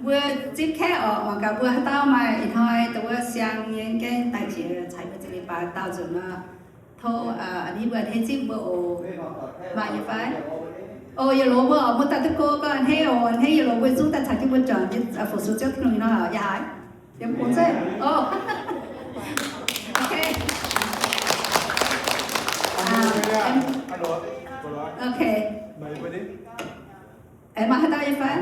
Mbuo zipv kaeqv oc, mangc gaax mbuo haaix dauh maaih ih hnoi dongh wuov siang nyei gaengh daaih jiex caux mbuo za'gengh baaix dauh nzunc nor, tov a'hneiv mbuo a'hneiv zipv mbuo oc. Maaih nyei fai? Oc, yietc loz mbuo oc, mbuo daaih duqv go gau a'hneiv oc, a'hneiv yietc loz mbuo zungv daaih caux jienv mbuo juangc fu-sux Ziouv Tin-Hungh nor, yaac haiz. Yiem bungx zeiv. Oc. Ok. Ok. Aengx maaih haaix dauh nyei fai?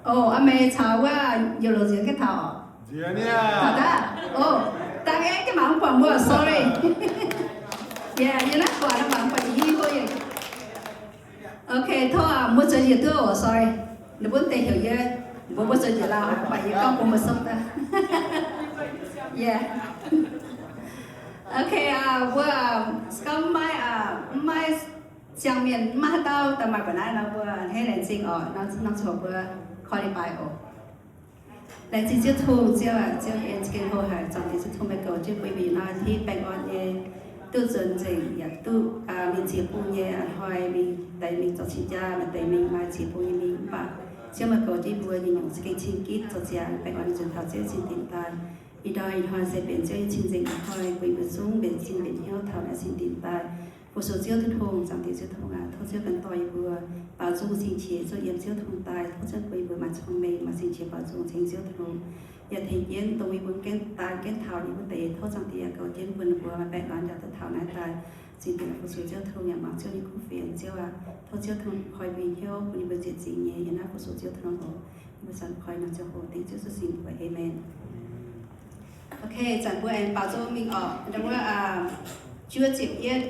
Oc, a'meix caux wuov yietc loz nziex gengh taux. Taux daaih. Oc, dangh aengx gengh mangc mv buatc mbuo, sorry. Yie naaiv buatc mangc mv buatc yie. Ok, tov mbuo zueiz njiec duqv oc, sorry. Ninh mbuo deix heuc yie, mbuo mbuo zueiz njiec lauh, mv baac yie gorngv bun mbuo sopv daaih. Yie. Ok, mbuo gorngv maiv, maiv siang mienh maiv haaix dauh daaih maaih mba'naaiv nor, mbuo a'hneiv laengz zingh oc, nor ziouc mbuo koi leiz-baaix oc. Laengz zingh Ziouv Tin-Hungh, Ziouv aac, Ziouv en za'gengh hlo haic, Zaangc Diex Ziouv Tin-Hungh, meih goux jienv mbuo ih hnoi hitv baengh orn nyei, duqv nzuonx nzengc yaac duqv mingh ziex bung nyei a'hnoi, mingh deix mingh zoux cing-jaa, maaih deix mingh maaih ziex bung nyei mingh, mv baac Ziouv meih goux jienv mbuo nyei nyungc za'gengh cing gitv zoux ziangx, baengh orn mingh nzuonx taux Ziouv cing dinc daaih. Ih ndorm ih hnoi se benx Ziouv nyei cing-nzengc a'hnoi, bun yie mbuo zungv mbenc cing mbenc hnyouv taux naaiv cing dinc daaih. Fu-sux Ziouv Tin-Hungh, Zaangc Diex Ziouv Tin-Hungh aac, tov Ziouv ganh dorh yie mbuo baaux nzung cing-qiex zuqc yiem Ziouv Tin-Hungh daaih. Tov Ziouv bun yie mbuo maaih cong-mengh, maaih cing-qiex baaux nzung cingx Ziouv Tin-Hungh. Yaac tengx jienv dongh yie mbuo gaengh daaih gaengh taux ninh mbuo deix, tov Zaangc Diex goux jienv bun ninh mbuo maaih baengh orn yaac duqv taux naaiv daaih cing dinc fu-sux Ziouv Tin-Hungh yaac muangx Ziouv nyei kuv fienx. Ziouv aac, tov Ziouv Tin-Hungh koi mbuo nyei hnyouv, bun yie mbuo nzieqc zingx nyei yiem naaiv fu-sux Ziouv Tin-Hungh oc. Yie mbuo zanc koi nor Ziouv hoc dengv Ziouv Yesu nyei mbuox, aamen. Ok, zanc mbuo aengx baaux nzung mingh oc. Ndau wuov juov ziepc yietv,